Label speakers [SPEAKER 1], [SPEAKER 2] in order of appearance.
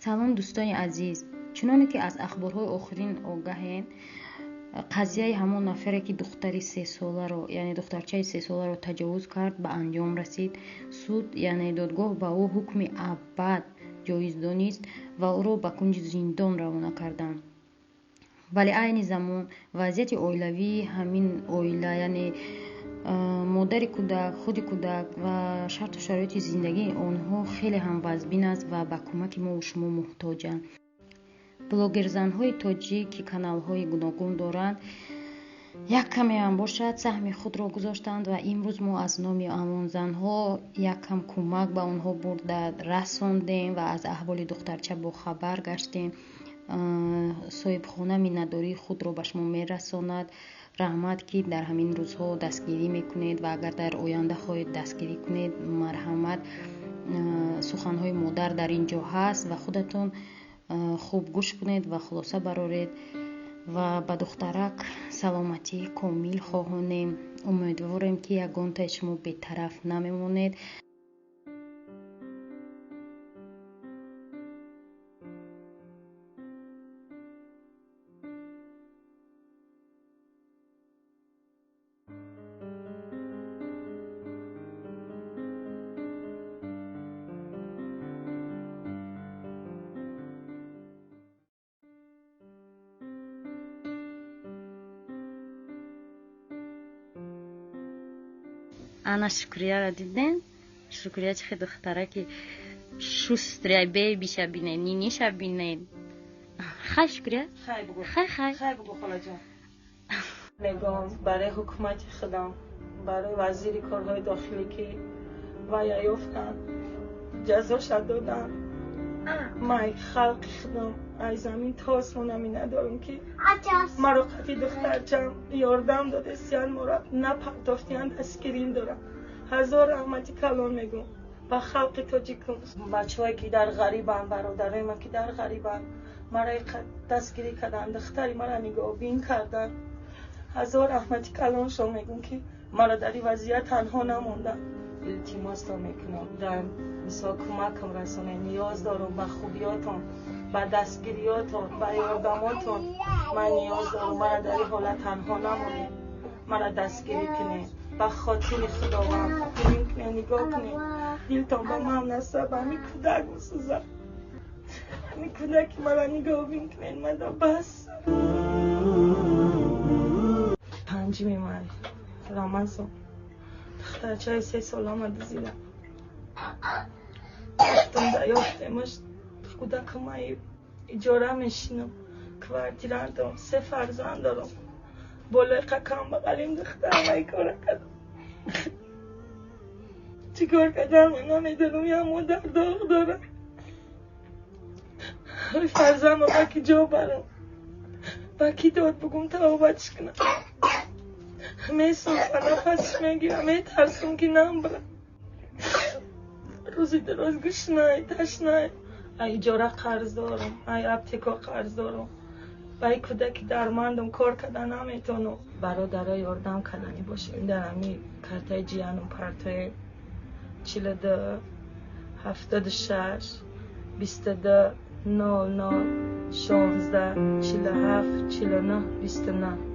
[SPEAKER 1] Салом, дӯстони азиз. Чуноне ки аз ахборҳои охирин огаҳем, қазияи ҳамон нафаре, ки духтари сесоларо, яъне духтарчаи сесоларо таҷовуз кард, ба анҷом расид. Суд, яъне додгоҳ, ба ӯ ҳукми абад ҷоиз донист ва ӯро ба кунҷи зиндон равона карданд. Вале айни замон вазъияти оилавии ҳамин оила, яъне модари кӯдак, худи кӯдак ва шарту шароити зиндагии онҳо хеле ҳам вазбин аст ва ба кӯмаки мову шумо муҳтоҷанд. Блогерзанҳои тоҷик, ки каналҳои гуногун доранд, як камеам бошад, саҳми худро гузоштанд ва имрӯз мо аз номи ҳамон занҳо як кам кӯмак ба онҳо бурда расондем ва аз аҳволи духтарча бохабар гаштем. Соҳибхона миннатдории худро ба шумо мерасонад. Раҳмат, ки дар ҳамин рӯзҳо дастгирӣ мекунед ва агар дар оянда хоҳед дастгирӣ кунед, марҳамат. Суханҳои модар дар ин ҷо ҳаст ва худатон хуб гӯш кунед ва хулоса бароред ва ба духтарак саломатии комил хоҳонем. Умедворем, ки ягонтаи шумо бетараф намемонед. Ана Шукрияро дидем? Шукрия чихе духтараки шустрия, бебиша бинед, ниниша бинед. Хай, Шукрия?
[SPEAKER 2] Хай бугу.
[SPEAKER 1] Хай, хай.
[SPEAKER 2] Хай бугу, холаҷон. Мегӯям барои ҳукумати худам, барои вазири корҳои дохилӣ, ки вая ёфтанд, ҷазоша доданд. Ман халқи худам ай замин то осмона миннатдорам, ки маро қати духтарчам ёрдам додестиян, моро напартофтиян, дастгирим дорам. Ҳазор раҳмати калон мегӯм ба халқи тоҷикум. Бачаҳое ки дар ғарибанд, бародарои ман ки дар ғарибанд, маро дастгирӣ карданд, духтари маро нигоҳбин карданд. Ҳазор раҳмати калоншон мегӯм, ки маро дар ин вазъият танҳо намонданд. Илтимосто мекунам, дар мисол кӯмакам расонед. Ниёз дорам ба хубиётон, ба дастгириётон, ба ёрдамотон. Ман ниёз дорам, маро дар ин ҳолат танҳо намонед, маро дастгирӣ кунед. Ба хотири Худованд бибин кунед, нигоҳ кунед. Дилтон ба ман насаб, ҳамин кӯдак месӯзад. Ҳамин кӯдаки маро нигоҳбин кунед, мада бас. 5 май Рамазон духтарчаи сесолама дузидам. Гуфтам да ёфтемаш кӯдакама иҷора мешинам, квартира дорам, се фарзанд дорам. Болои қакам бағалим духтарам ай кора кардам. Чӣ кор кардам ман намедонам, як модар доғ дорам. Фарзандам ба ки ҷо барам, ба ки дод бугум тавбатш кунам. Месӯза, нафасш мегирам, метарсам ки намбарам. Рӯзи дароз гушнай, ташнай. Ай иҷора қарз дорам, ай аптека қарз дорам. Ба ай кӯдаки дармандам кор карда наметавонам. Бародаро ёрдам карданӣ бошем, дар ҳамин картаи ҷиянум партоем. 42 76 22 00 16 47 49 29.